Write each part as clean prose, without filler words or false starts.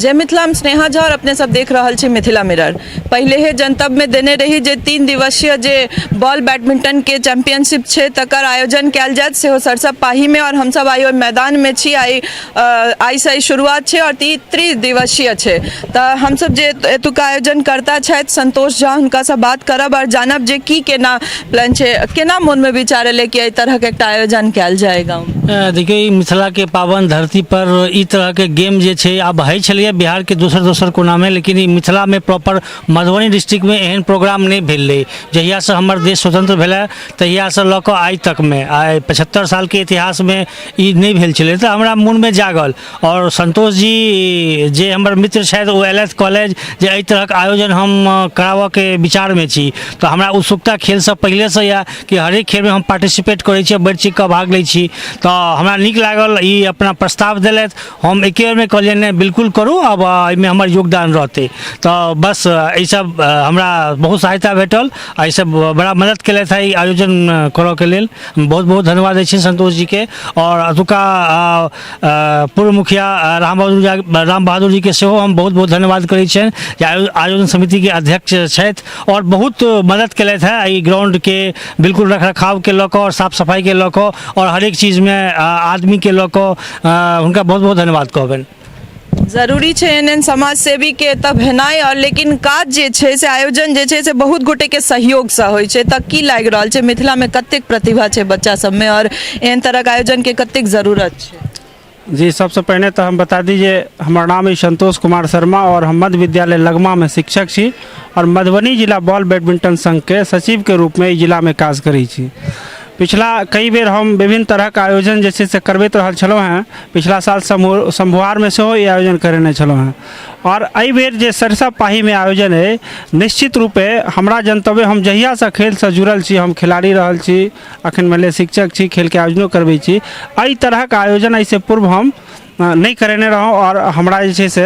जय मिथिला, हम स्नेहा झा और अपने सब देख रहल छी मिथिला मिरर। पहिले हे जनतब में देने रही जे 3 दिवसीय जे बॉल बैडमिंटन के चैंपियनशिप छै तकर आयोजन कयल जायत, सेहो सरसब पाही में। और हमसब आइ ओहि मैदान में छी। आइ से शुरुआत छै और त्रिदिवसीय छै। तऽ हमसब जे एतुका आयोजन करता छथि संतोष झा, हुनकासँ बात करब और जानब जे की केना प्लान छै, केना मोन में विचार एलै कि एहि तरहक एकटा आयोजन कयल जाय गाँव। देखियौ, ई मिथिलाके पावन धरती पर ई तरहके गेम जे छै आब होइ छलैए बिहारके दोसर दोसर कोनामे, लेकिन ई मिथिलामे प्रॉपर मधुबनी डिस्ट्रिक्टमे एहन प्रोग्राम नहि भेल रहै। जहियासँ हमर देश स्वतन्त्र भेलै तहियासँ लऽ कऽ आइ तकमे, आइ 75 सालके इतिहासमे ई नहि भेल छलै। तऽ हमरा मोनमे जागल आओर संतोष जी जे हमर मित्र छथि ओ अयलथि, कहलथि जे एहि तरहक आयोजन हम कराबऽके विचारमे छी। तऽ हमरा उत्सुकता खेलसँ पहिलेसँ यए कि हरेक खेलमे हम पार्टिसिपेट करै छी, बढ़ि चढ़ि कऽ भाग लै छी। तऽ हमरा नीक लागल, ई अपना प्रस्ताव देलथि, हम एके बेरमे कहलियनि नहि, बिल्कुल करू, आब एहिमे हमर योगदान रहतै। तऽ बस एहिसँ हमरा बहुत सहायता भेटल आ एहिसँ बड़ा मदद केलथि हँ। ई आयोजन करऽके लेल बहुत बहुत धन्यवाद दै छियनि संतोष जीके आओर एतुका पूर्व मुखिया राम बहादुर झा, राम बहादुर जीके सेहो हम बहुत बहुत धन्यवाद करै छियनि जे आयोजन समितिके अध्यक्ष छथि आओर बहुत मदद केलथि हँ एहि ग्राउंडके बिल्कुल रख रखावके लऽ कऽ आओर साफ सफाइके लऽ कऽ आओर हरेक चीजमे आदमीके लऽ कऽ। हुनका बहुत बहुत धन्यवाद कहबनि। जरूरी छै एहन एहन समाज सेवीके एतऽ भेनाइ आओर लेकिन काज जे छै से आयोजन जे छै से बहुत गोटेके सहयोगसँ होइ छै। तऽ की लागि रहल छै, मिथिलामे कतेक प्रतिभा छै बच्चा सबमे आओर एहन तरहक आयोजनके कतेक जरूरत छै? जी, सबसँ पहिने तऽ हम बता दी जे हमर नाम अछि संतोष कुमार शर्मा आओर हम मध्य विद्यालय लगमामे शिक्षक छी आओर मधुबनी जिला बॉल बैडमिंटन संघके सचिवके रूपमे एहि जिलामे काज करै छी। पिछला कई बेर हम विभिन्न तरहक आयोजन जे छै से करबैत रहल छलहुँ हेँ। पिछला साल शम्भुआरमे सेहो ई आयोजन करेने छलहुँ हेँ आओर एहिबेर जे सरिसब पाहीमे आयोजन अइ, निश्चित रूपे हमरा जनतबे हम जहियासँ खेलसँ जुड़ल छी, हम खिलाड़ी रहल छी, अखन मानि लिअ शिक्षक छी, खेलके आयोजनो करबै छी, एहि तरहक आयोजन एहिसँ पूर्व हम नहि करेने रहौँ। आओर हमरा जे छै से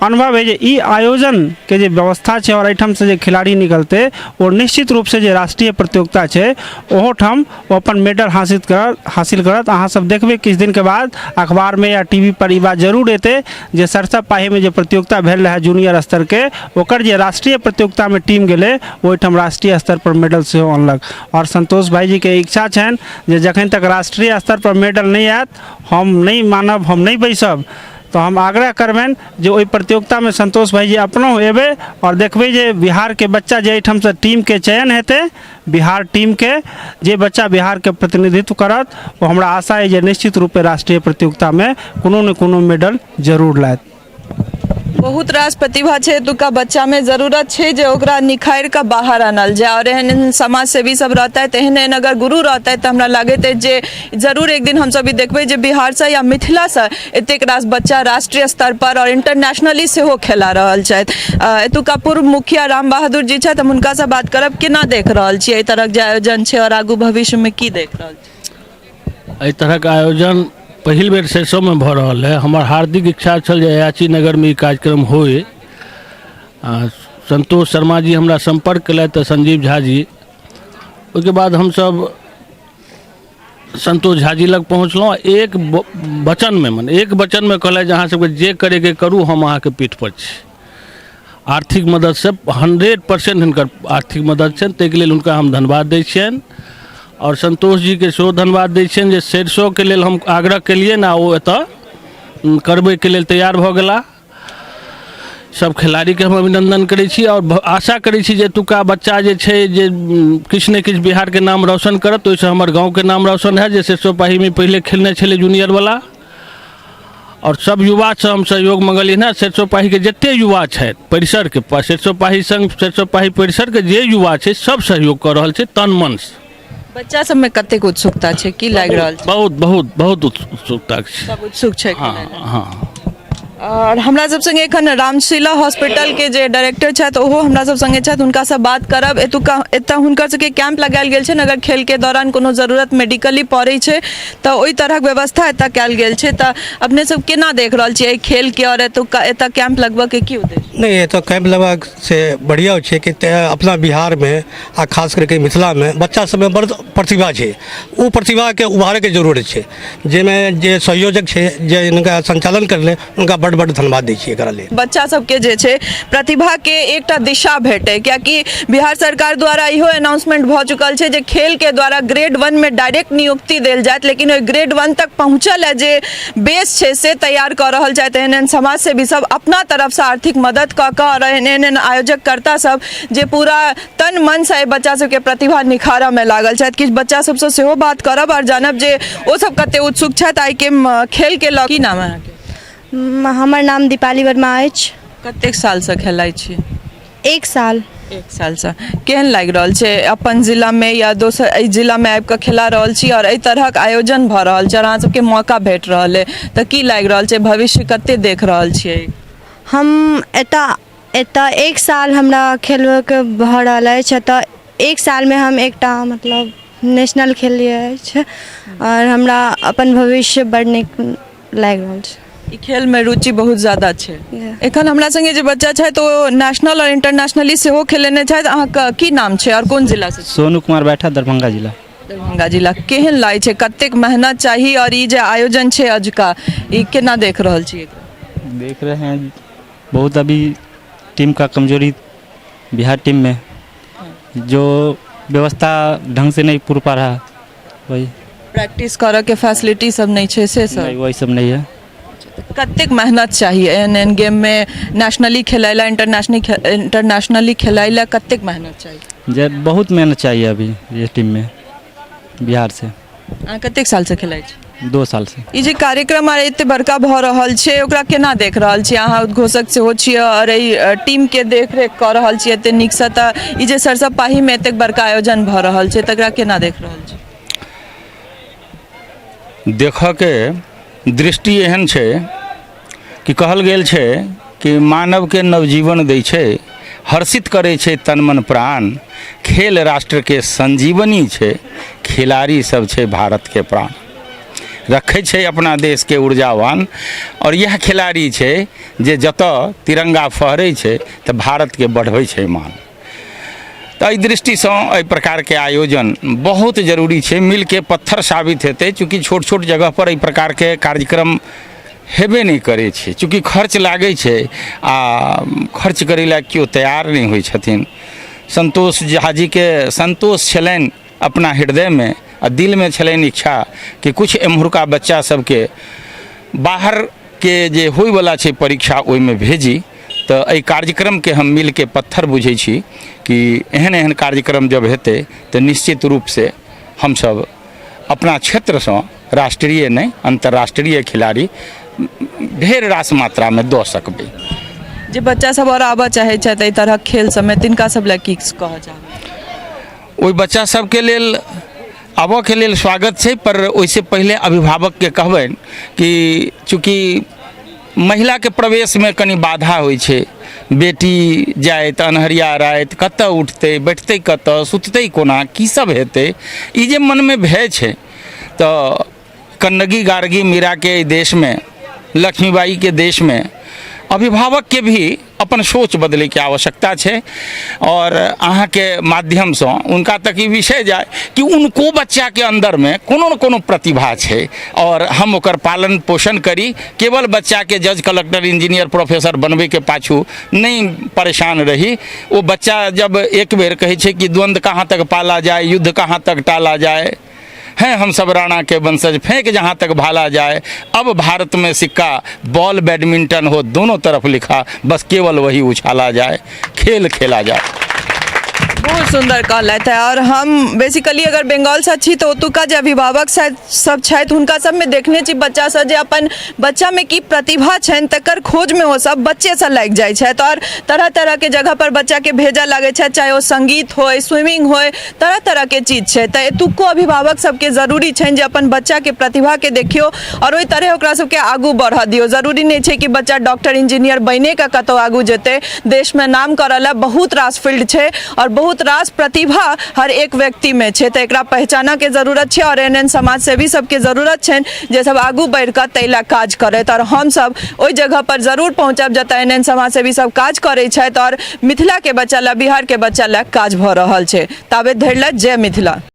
अनुभव अइ जे ई आयोजनके जे व्यवस्था छै आओर एहिठामसँ जे खिलाड़ी निकलतै ओ निश्चित रूपसँ जे राष्ट्रीय प्रतियोगिता छै ओहोठाम ओ अपन मेडल हासिल करत। अहाँ सब देखबै, किछु दिनके बाद अखबारमे या टी वी पर ई बात जरूर एतै जे सरिसब पाहीमे जे प्रतियोगिता भेल रहै जूनियर स्तरके, ओकर जे राष्ट्रीय प्रतियोगितामे टीम गेलै, ओहिठाम राष्ट्रीय स्तरपर मेडल सेहो अनलक। आओर संतोष भाइजीके इच्छा छनि जे जखन तक राष्ट्रीय स्तरपर मेडल नहि आयत हम नहि मानब, हम नहि बैसब। तऽ हम आग्रह करबनि जे ओहि प्रतियोगितामे संतोष भाइजी अपनो एबै आओर देखबै जे बिहारके बच्चा जे एहिठामसँ टीमके चयन हेतै, बिहार टीमके जे बच्चा बिहारके प्रतिनिधित्व करत, ओ हमरा आशा अइ जे निश्चित रूपे राष्ट्रीय प्रतियोगितामे कोनो ने कोनो मेडल जरूर लायत। बहुत रास प्रतिभा छै एतुका बच्चामे, जरूरत छै जे ओकरा निखारि कऽ बाहर आनल जाय। आओर एहन एहन समाज सेवी सब रहतथि, एहन एहन अगर गुरु रहतथि, तऽ हमरा लागैत अछि जे जरूर एक दिन हमसब ई देखबै जे बिहारसँ या मिथिलासँ एतेक रास बच्चा राष्ट्रीय स्तर पर आओर इंटरनेशनली सेहो खेला रहल छथि। एतुका पूर्व मुखिया राम बहादुर जी छथि, हम हुनकासँ बात करब। केना देख रहल छी एहि तरहक जे आयोजन छै आओर आगू भविष्यमे की देख रहल छी? एहि तरहक आयोजन पहिल बेर सरिसोमे भऽ रहल है। हमर हार्दिक इच्छा छल जे अयाची नगरमे ई कार्यक्रम होइ। आ संतोष शर्मा जी हमरा सम्पर्क केलथि तऽ संजीव झा जी, ओहिके बाद हमसभ संतोष झा जी लग पहुँचलहुँ। एक वचनमे, मने एक वचनमे कहलथि जे अहाँ सबके जे करैके करू, हम अहाँके पीठपर छी। आर्थिक मददसँ 100% हिनकर आर्थिक मदद छनि, ताहिके लेल हुनका हम धन्यवाद दै छियनि आओर संतोष जीके सेहो धन्यवाद दै छियनि जे सरिसोके लेल हम आग्रह केलियनि आ ओ एतऽ करबैके लेल तैयार भऽ गेला। सब खिलाड़ीके हम अभिनन्दन करै छी आओर आशा करै छी जे एतुका बच्चा जे छै जे किछु ने किछु बिहारके नाम रोशन करत, ओहिसँ हमर गाँवके नाम रोशन हैत जे सरिसो पाहीमे पहिले खेलने छलै जूनियरवला। आओर सब युवासँ हम सहयोग मङ्गलियनि हँ। सरिसो पाहीके जते युवा छथि परिसरके, सरिसो पाही सङ्ग सरिसो पाही परिसरके जे युवा छै सब सहयोग कऽ रहल छै तन मनसँ। बच्चा सबमे कतेक उत्सुकता छै, की लागि रहल छै? बहुत बहुत बहुत उत्सुकता छै। सब उत्सुक छै। हँ हँ। आओर हमरा सब संगे एखन रामशिला हॉस्पिटल के जे डायरेक्टर छथि ओहो हमरा सब संगे छथि, हुनकासँ बात करब। एतुका एतऽ हुनकर सबके कैंप लगायल गेल छनि, अगर खेल के दौरान कोनो जरूरत मेडिकली पड़ै छै तऽ ओहि तरहक व्यवस्था एतऽ कयल गेल छै। तऽ अपने सब केना देख रहल छियै एहि खेल के आओर एतुका एतऽ कैंप लगबऽ के की उद्देश्य? नहि, एतऽ कैंप लगबाक से बढ़िआँ होइ छै कि अपना बिहारमे आ खास करके मिथिलामे बच्चा सबमे बड़ प्रतिभा छै, ओ प्रतिभाके उभारैके जरूरत छै, जाहिमे जे संयोजक छै, जे हिनका संचालन करलै, हुनका बड़ा बड्ड बड्ड धन्यवाद दै छी एकरा लेल। बच्चा सबके जे छै प्रतिभाके एकटा दिशा भेटै, कियाकि बिहार सरकार द्वारा इहो अनाउंसमेंट भऽ चुकल छै जे खेलके द्वारा ग्रेड 1 मे डायरेक्ट नियुक्ति देल जायत, लेकिन ओहि ग्रेड 1 तक पहुँचल है जे बेस छै से तैयार कऽ रहल छथि एहन एहन समाजसेवी सब अपना तरफसँ आर्थिक मदद कऽ कऽ, आओर एहन एहन आयोजककर्ता सब जे पूरा तन मनसँ एहि बच्चा सबके प्रतिभा निखारऽमे लागल छथि। किछु बच्चा सबसँ सेहो बात करब आओर जानब जे ओ सब कते उत्सुक छथि आइके खेलके लऽ। की नाम है अहाँके? हमर नाम दीपाली वर्मा अछि। कतेक सालसँ खेलाइ छी? 1 साल। 1 सालसँ। केहन लागि रहल छै अपन जिलामे या दोसर एहि जिलामे आबि कऽ खेला रहल छी आओर एहि तरहक आयोजन भऽ रहल छै आओर अहाँ सबके मौका भेट रहल अइ, तऽ की लागि रहल छै, भविष्य कते देख रहल छियै? हम एतऽ 1 साल हमरा खेलबैके भऽ रहल अछि। एतऽ 1 सालमे हम एकटा मतलब नेशनल खेललियै अछि आओर हमरा अपन भविष्य बड़ नीक लागि रहल छै। ई खेलमे रुचि बहुत ज्यादा छै। एखन हमरा संगे जे बच्चा छथि ओ नेशनल आओर इंटरनेशनली सेहो खेलेने छथि। अहाँके की नाम छै आओर कोन जिलासँ? सोनू कुमार बैठा, दरभंगा जिला। दरभंगा जिला। केहन लागै छै, कतेक मेहनत चाही आओर ई जे आयोजन छै अजुका, ई केना देख रहल छियै? देख रहे हैं बहुत अभी टीम का कमजोरी बिहार टीम में, जो व्यवस्था ढंग से नहीं पूर पा रहा वही। प्रैक्टिस करऽ के फैसिलिटी सब नहि छै से सब? नहीं, वही सब नहीं है। कतेक मेहनत चाही एहन एहन गेममे नेशनली खेलाइ लए, इंटरनेशनली खेलाइ लए कतेक मेहनत चाही? जे बहुत मेहनत चाहिए अभी ये टीम में बिहार से। अहाँ कतेक सालसँ खेलाइ छी? 2 साल से। ई जे कार्यक्रम आर एते बड़का भऽ रहल छै, ओकरा केना देख रहल छी अहाँ? उद्घोषक सेहो छियै आओर एहि टीमके देखरेख कऽ रहल छियै एते नीकसँ, तऽ ई जे सरसब पाहीमे एतेक बड़का आयोजन भऽ रहल छै तकरा केना देख रहल छी? देखऽके दृष्टि एहन छै कि कहल गेल छै कि मानवके नवजीवन दै छै, हर्षित करै छै तन मन प्राण, खेल राष्ट्रके संजीवनी छै, खिलाड़ी सब छै भारतके प्राण, रखै छै अपना देशके ऊर्जावान, आओर इएह खिलाड़ी छै जे जतऽ तिरंगा फहरै छै तऽ भारतके बढ़बै छै मान। तऽ एहि दृष्टिसँ एहि प्रकारके आयोजन बहुत जरूरी छै, मिलके पत्थर साबित हेतै। चूँकि छोट छोट जगहपर एहि प्रकारके कार्यक्रम हेबे नहि करै छै, चूँकि खर्च लागै छै आ खर्च करै लए केओ तैयार नहि होइ छथिन। सन्तोष झाजीके सन्तोष छलनि अपना हृदयमे आ दिलमे छलनि इच्छा कि किछु एम्हुरका बच्चा सबके बाहरके जे होइवला छै परीक्षा ओहिमे भेजी। तऽ एहि कार्यक्रमके हम मिलके पत्थर बुझै छी कि एहन एहन कार्यक्रम जब हेतै तऽ निश्चित रूपसँ हमसब अपना क्षेत्रसँ राष्ट्रीय नहि अन्तर्राष्ट्रीय खिलाड़ी ढेर रास मात्रामे दऽ सकबै। जे बच्चा सब आओर आबऽ चाहै छथि एहि तरहक खेल सबमे, तिनका सब लए की कहऽ चाहबै? ओहि बच्चा सबके लेल आबऽके लेल स्वागत छै, पर ओहिसँ पहिले अभिभावकके कहबनि कि चूँकि महिलाके प्रवेशमे कनि बाधा होइ छै, बेटी जाय तऽ अन्हरिया राति कतऽ उठतै बैठतै, कतऽ सुततै, कोना की सब हेतै, ई जे मनमे भय छै, तऽ कन्नगी गार्गी मीराके एहि देशमे, लक्ष्मीबाईके देशमे अभिभावकके भी अपन सोच बदलैके आवश्यकता छै आओर अहाँके माध्यमसँ हुनका तक ई विषय जाय कि उनको बच्चाके अन्दरमे कोनो ने कोनो प्रतिभा छै आओर हम ओकर पालन पोषण करी। केवल बच्चाके जज, कलक्टर, इंजीनियर, प्रोफेसर बनबैके पाछू नहि परेशान रही। ओ बच्चा जब एक बेर कहै छै कि द्वन्द्व कहाँ तक पाला जाए, युद्ध कहाँ तक टाला जाए, हैं हम सब राणा के वंशज, फेंक जहाँ तक भाला जाए, अब भारत में सिक्का बॉल बैडमिंटन हो दोनों तरफ लिखा, बस केवल वही उछाला जाए, खेल खेला जाए। बहुत सुंदर कहलथि है। और हम बेसिकली अगर बंगालसँ छी तऽ ओतुका जे अभिभावक सब छथि हुनका सबमे देखने छी बच्चासँ जे अपन बच्चामे की प्रतिभा छनि तकर खोजमे ओ सब बच्चेसँ लागि जाइ छथि और तरह तरहके जगह पर बच्चाके भेजऽ लागै छथि, चाहे ओ संगीत होइ, स्विमिंग होइ, तरह तरहके चीज छै। तऽ एतुको अभिभावक सबके जरूरी छनि जे अपन बच्चाके प्रतिभाके देखियौ आओर ओहि तरहे ओकरा सबके आगू बढ़ऽ दियौ। जरूरी नहि छै कि बच्चा डॉक्टर इंजीनियर बनिए कऽ कतहु आगू जेतै। देशमे नाम करऽ लए बहुत रास फील्ड छै आओर बहुत रास प्रतिभा हर एक व्यक्तिमे छै, तऽ एकरा पहचानऽके जरूरत छै आओर एहन एहन समाजसेवी सबके जरूरत छनि जे सब आगू बढ़ि कऽ ताहि लए काज करथि। आओर हमसब ओहि जगह पर जरूर पहुँचब जतऽ एहन एहन समाजसेवी सब काज करै छथि आओर मिथिलाके बच्चा लए, बिहारके बच्चा लए काज भऽ रहल छै। ताबे धरि लए जय मिथिला।